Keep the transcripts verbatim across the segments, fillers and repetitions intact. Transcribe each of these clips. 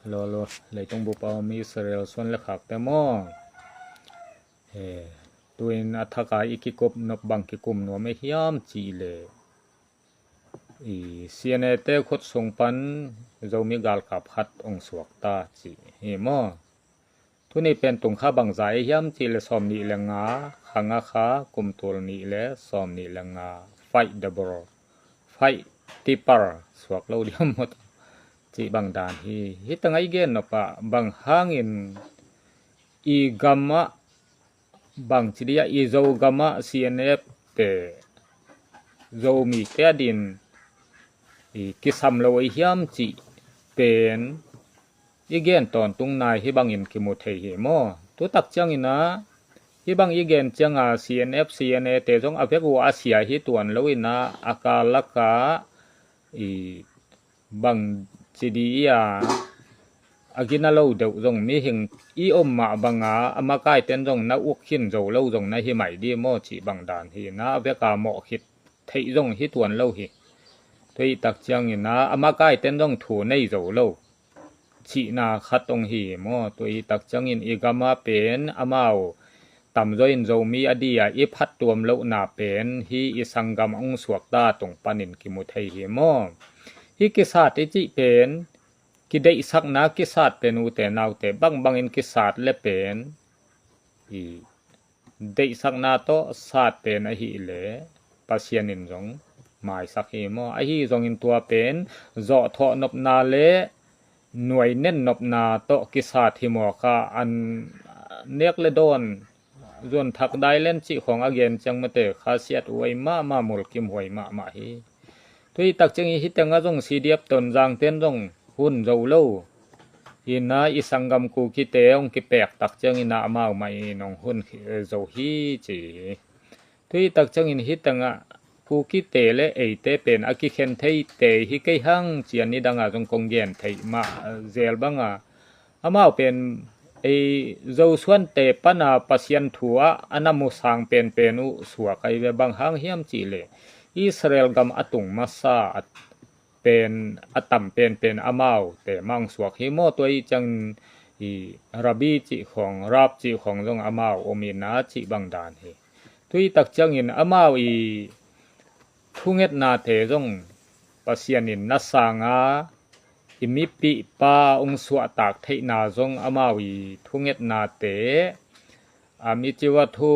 Hello, hello. Leitung bup a om Israel suan le khakte maw? He, tuin a thaka i kikup nop bang kikum nuam e hiam cih le, i C N A te khut sung pan Zomi galkap khat ong suak ta cih hi maw? Tuni pen tung kha bangza e hiam cih le sawm nih le nga, kha nga kha, kum tul nih le sawm nih le nga, fight the ball, fight tipper, suak lo diam maw? Cih bang dan hi. Hi tangah i gen nop ah bang hangin i gam ah bang ci dia i Zogam ah C N F te Zomi te a din i kisam lo i hiam cih pen i gen tawntung nai hi bangin kimu thei hi maw? Tutak ciangin ah hi bang i gen cianga C N F, C N A te zong a vek uh a sia hi tuan lo in ah a kal laka i bang ci di i a a gina lo deuh zong mihing i om mah banga a makai ten zong na uk khin zo lo zong na hi mai di maw cih bang dan hi na a veka mawh khit theih zong hi tuan lo hi. Tua i tak ciangin ah a makai ten zong thu nei zo lo cihna khat ong hi maw? Tua i tak ciangin i gama pen amau tamzaw in Zomi a dia i phattuam lohna pen hi i sanggam ong suakta tung panin kimu thei hi maw? Hi kisat i cih pen kideihsakna kisat pen ute naute bangbangin kisat le pen i deihsakna tawh sat pen ahih le Pasian in zong maisak hi maw? Ahi zongin tua pen zawhthawh nopna le nuai nen nopna tawh kisat hi maw kha an nek le dawn zuan thak dai len cih khawng a gen ciang mate kha siat huai mahmah mulkim huai mahmah hi. Tua i tak ciangin hi tengah zong C D F Tonzang ten zong hun zo lo. Ina i sanggam Kukite hong kipek tak ciangin ah amau mah in hong hun zo hi ci hi. Tua i tak ciangin hi tengah Kukite le eite pen a kikhen theite hi kei hang cian ni dangah zong kong gen theih mah zel banga amau pen ei Zosuante pana Pasian thu ah a na musang penpen uh suak ahi ve. Bang hang hiam cih le Israel gam a tung masa a pen a tam penpen amaute mang suak hi maw? Tua i ciangin i Rabbi cih khawng, Rab cih khawng zong amau om ina cih bang dan hi. Tua i tak ciangin amau i thungetnate zong Pasian in na sanga i mipihpa ong suahtak theihna zong amau i thungetnate a mi civa thu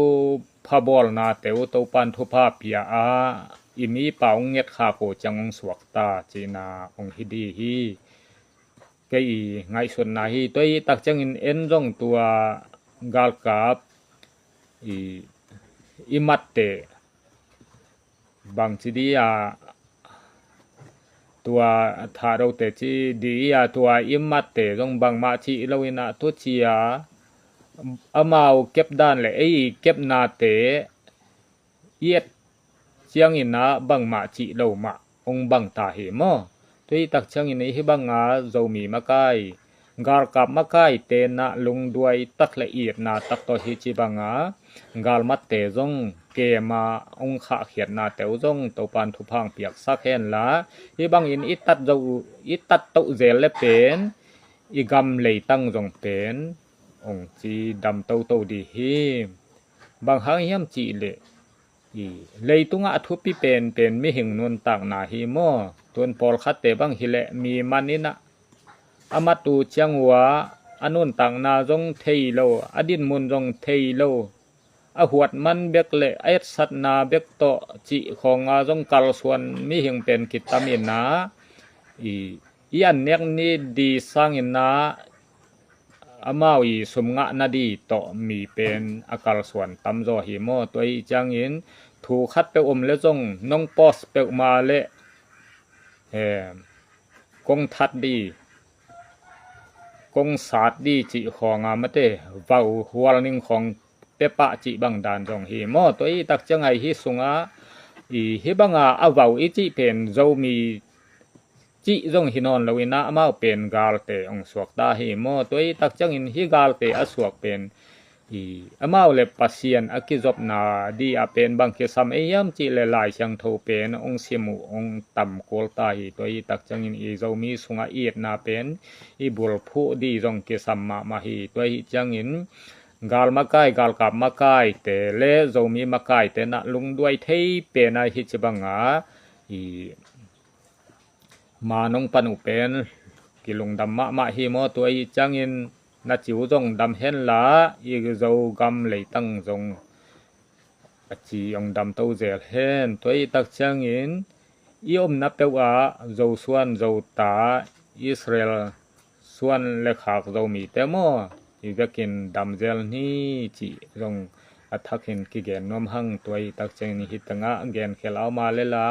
phabawlnate uh Topan thupha pia a i mipa ong ngetkhak uh ciang ong suakta cihna ong hi di hi. Kei i ngaihsutna hi. Tua i tak ciangin en zong tua galkap i, i matte bang ci di a tua thadote ci di a tua i matte zong bangmah cih lo in ah tu ci a amau kep dan le ei kepnate i et ciangin ah bangmah cih lo mah ong bang ta hi maw? Tua i tak ciangin i hi banga Zomi makai galkap makai tenah lungduai tak le itna tak tawh hi ci banga galmatte zong kema ong khahkhiatna teu zong Topan thupha ong piaksak henla hi bangin i tat zo i tat toh zel le pen i gam leitang zong pen ong ci dam toto di hi. Bang hang hiam cih le i leitungah a thupi penpen mihing nuntakna hi maw? Tun pawlkhatte bang hileh mi man inah a mat uh ciang uh a nuntakna zong thei lo, a dinmun zong thei lo, a huat man bek le a etsatna bek tawh cih khawnga zong kalsuan mihing pen kitam inah i, i an nek ni di sangin ah amau i sum ngah na di tawh mi pen a kalsuan tamzaw hi maw? Tua i ciangin thu khat peuh om le zong nong post peuhmah le kong that di kong sat di cih khawnga mate vau hual ning khawng pepah cih bang dan zong hi maw? Tua i tak ciangah i hi sungah i hi banga a vau i cih pen Zomi cih zong hi nawn lo inah amau pen galte ong suak ta hi maw? Tua i tak ciangin hi galte a suak pen I, amau le Pasian a kizopna di a pen bang kisam ei hiam cih le Lai Siangtho pen ong sim uh ong tam kul ta hi. Tua hi tak ciangin i Zomi sungah itna pen i bulphuh di zong kisam mahmah hi. Tua hi ciangin gal makai, galkap makai te le Zomi makai te na lungduai thei pen a hi ci banga i ma nong pan uh pen kilungdam mahmah hi maw. Tua hi ciangin na ciu zong dam hen la i Zogam leitang zong a ci ong dam to zel hen. Tua hi tak ciangin i omna peuh ah Zosuan Zota Israel suan le khak Zomite maw i vekin dam zel ni cih zong a thakin kigen nuam hang. Tua hi tak ciangin hi tangah gen khel auma le la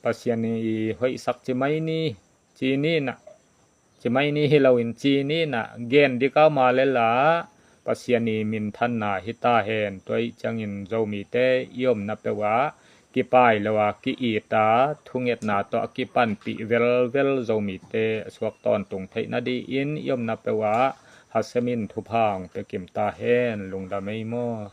Pasian i hoihsak ci mai ni ci ni na ci mai ni hi loin ci ni na gen dik auma le la Pasian i minthanna hi ta hen. Tua hi ciangin Zomite i omna peuh ah kipai lo a ki-it a thungetna tawh a kipanpih velvel Zomite a suak tawntung theih nadih in i omna peuh ah Hashem in thupha ong pia kim ta hen. Lungdam ei maw.